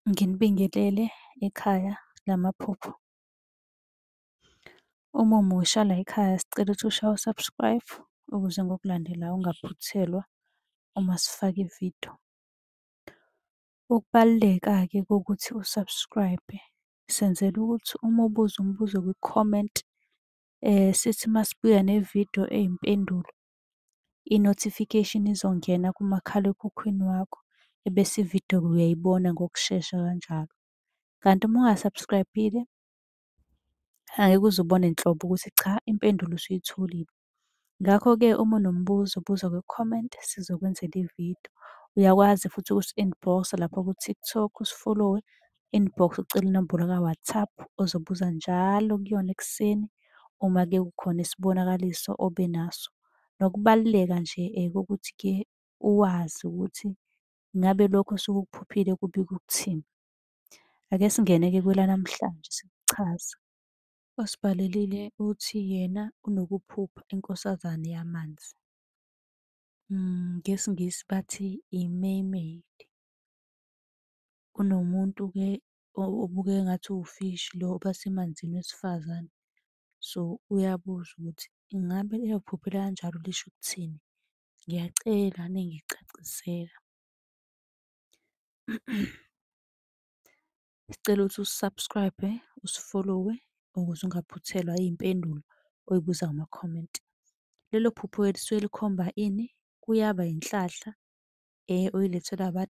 Nginibingelele ekhaya lamaphupho. Uma umusha layikhaya sicela ukuthi ushaye u-subscribe ukuze ngokulandelayo ungaphuthelwa uma sifaka ividiyo. Ukubaluleka-ke kokuthi u-subscribe-e, senzela ukuthi uma ubuza umbuzo kwi-comment, sithi uma sibuya nevidiyo eyimpendulo, i-notification izongena kumakhalekhukhwini wakho, ebese ividiyo-ke uyayibona ngokushesha kanjalo. Kanti uma unga-subscribe-ile, angeke uze ubone nhlobo ukuthi cha impendulo usuyitholile. Ngakho-ke uma unombuzo buza kwi-comment sizokwenzela ividiyo. Uyakwazi futhi ukusi-inbox-a lapha ku-TikTok usifolowe, inbox ucele inombolo ka-WhatsApp ozobuza njalo kuyona ekuseni uma-ke kukhona isibonakaliso obe naso. Nokubaluleka nje kokuthi-ke uwazi ukuthi ngabe lokhu osuke ukuphuphile kubika ukuthini. Ake singene-ke kwelanamhlanje sikuchaze. Osibhalelile uthi yena unokuphupha inkosazane yamanzi. NgesiNgisi bathi i-mermaid. Kunomuntu-ke obukeka engathi uwufishi lo obasemanzini wesifazane. So, uyabuza ukuthi ingabe lelo phupho elikanjalo lisho ukuthini? Ngiyacela ningicacisela. Sicela ukuthi usu-subscribe-e, usifolowe ukuze ungaphuthelwa iy'mpendulo oy'buza kuma-comment. Lelo phupho-ke lisuke likhomba ini? Kuyaba inhlahla oyilethelwa.